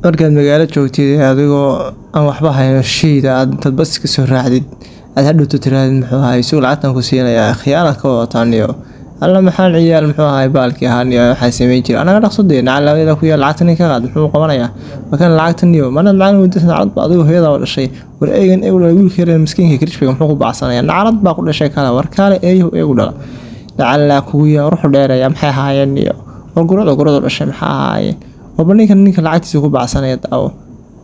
Markaad magaalo joogtid adigoo aan waxba hayno, sheyda aad intaad bas ka soo raacdid aad hadhowto tirahdid muxuu ahay suuq lacagtan ku siinayaa, khiyaanad ka wadataan iyo alla maxaan ciyaal muxuu ahay baalkii ahaan iyo waxaa samayn jiray anaga dhaqso dee nacaladeeda ku yaal lacagtan ka qaad, muxuu qabanayaa markaan lacagtan iyo manad macalin weydiisan nacalad baa adigu hooyadaa oo dhashay. War eegan eegu dhala wiilka yar miskiinka kirishbiga muxuu ku bacsanayaa? Nacalad baa ku dhashay kale, war kaale eeyahu eegu dhala nacalaa kugu yaa ruuxu dheeraya maxay ahaayeen iyo war gurada guradu dhashay maxaa ahaayeen? Warba ninkan ninka lacagtiisa ku bacsanaya daawo,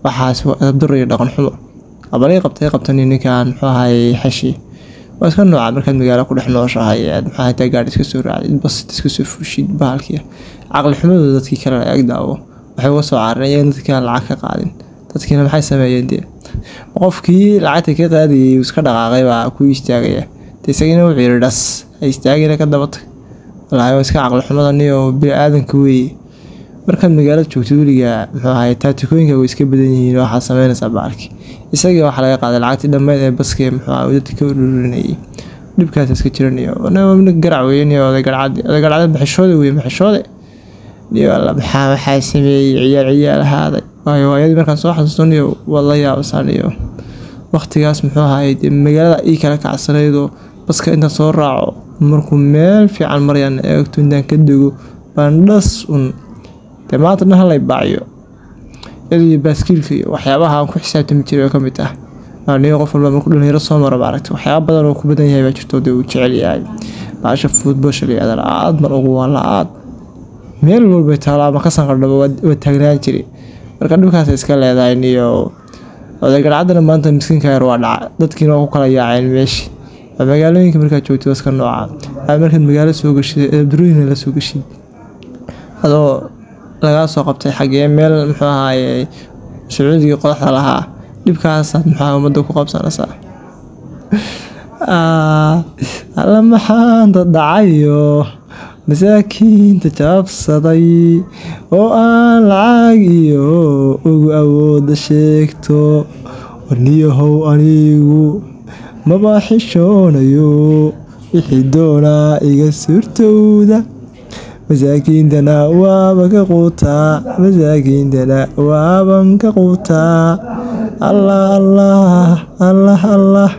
waxaas waa edeb iyo dhaqan xumo. Abalay qabtay qabtani ninkan muxuu ahay xashi waa iska nooca. Markaad magaalo ku dhex nooshahay aad maxaa hataa gaadhi iska soo raacdid, bas iska soo fushid, bahalkii caqli xumadooda dadkii kalena ag daawo, waxay uga soo carareen iyaga dadkii aan lacag ka qaadin. Dadkiina maxay sameeyeen? Dee qofkii lacagta ka qaadayay uu iska dhaqaaqay baa ku istaagaya, dee isagina wuxuu yidhi dhas ha istaagina ka daba tag. Wallaahi waa iska caqli xumada niyo bini-aadanka weeye. Markaad magaalada joogtid weligaa muxuu ahay taatikooyinka way iska badan yihiin, waxaad sameynaysaa baalki isagii waxaa laga qaaday lacagtii dhammeyd ee baskee muxuu ahay dadka ka ururinayay. Dhibkaas iska jiranayo garac weyn iyo oday garcad, oday garcad maxishoode wey maxishoode niyo alla maxaa waxaa sameeyey ciyaal ciyaal ahaaday. Waayo waayadii markaan soo xasuusto niyo waad la yaabasaa niyo waqtigaas muxuu ahay dee magaalada ii kala kacsanaydoo baska intaan soo raaco markuu meel fiican marayaan eegto intaan ka dego baan dhas un dee maanta dhan halay baaciyo iyadoo baaskiilka iyo waxyaabaha aan ku xisaabtami jiray oo ka mid ah. Aniga qof walba markuu dhalinyaro soo maro maaragtay waxyaaba badan oo ku badan yahay baa jirto, dee uu jecel yahay baasha footballsha la yihahdo aad mar ugu waan la-aad meel walba taala ama ka sanqadhaba waa taagnaan jiray. Marka dhibkaas iska leedahay niyo oday garcaddana maanta miskiinka yar waa dhaca, dadkiina waa ku kala yaaceen meeshii. Magaalooyinka markaad joogtid waa iska nooca. Markaad magaalo soo gashid eedabdarooyina la soo gashid adoo lagaa soo qabtay xagee meel muxuu ahaaye Sacuudigii qodaxda lahaa, dhibkaasaad maxaa ummadda ku qabsanaysaa? Alla maxaan dadacayo masaakiinta jabsaday oo aan lacag iyo ugu awooda sheegto. Warniyahow anigu maba xishoonayo, wixii doonaa iga suurtowda, masaakiintana waaba ka quutaa, masaakiintana waaban ka quutaa. Allah allah allah allah,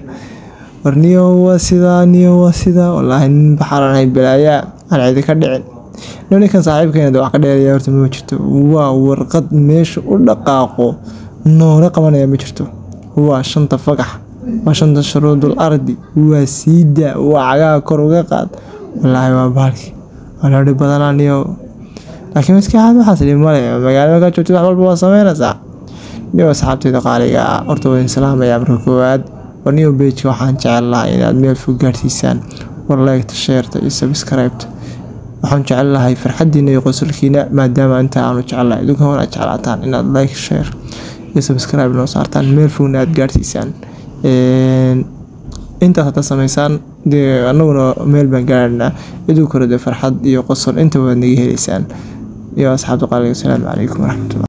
warniyow waa sidaa, niyo waa sidaa. Wallaahi nin baxaranahay balaayaa aan cidi ka dhicin. Ninkan saaxiibkeena wax ka dheeraya horta ma jirto, waa warqad meesha u dhaqaaqo noole qabanaya ma jirto. Waa shanta fagax, waa shanta shuruudul ardi, waa siida, waa cagaha kor uga qaad. Wallaahi waa bahalki waa la dhib badanaa niyo, laakiin iska caadi waxaas dhib male. Magaalada markaad joogtid wax walba waa sameynaysaa niyo. Asxaabteyda qaaliga ah horta waan salaamayaa marka koowaad. War niyo page-ka waxaan jecel lahaa inaad meel fog gaarsiisaan. War like-ta, share-ta iyo subscribe-ta waxaan jecel lahay farxadiina iyo qosolkiina, maadaama inta aanu jecelahay idinka wana jeclaataan inaad like, share iyo subscribe noo saartaan, meel fogna aad gaarsiisaan. Intaas hadda samaysaan dee anaguna meel baan gaarnaa, idinku kale dee farxad iyo qosol inta waad naga heleysaan. Iyo asxaabta qaaliga, asalaamu calaykum waraxmatullah.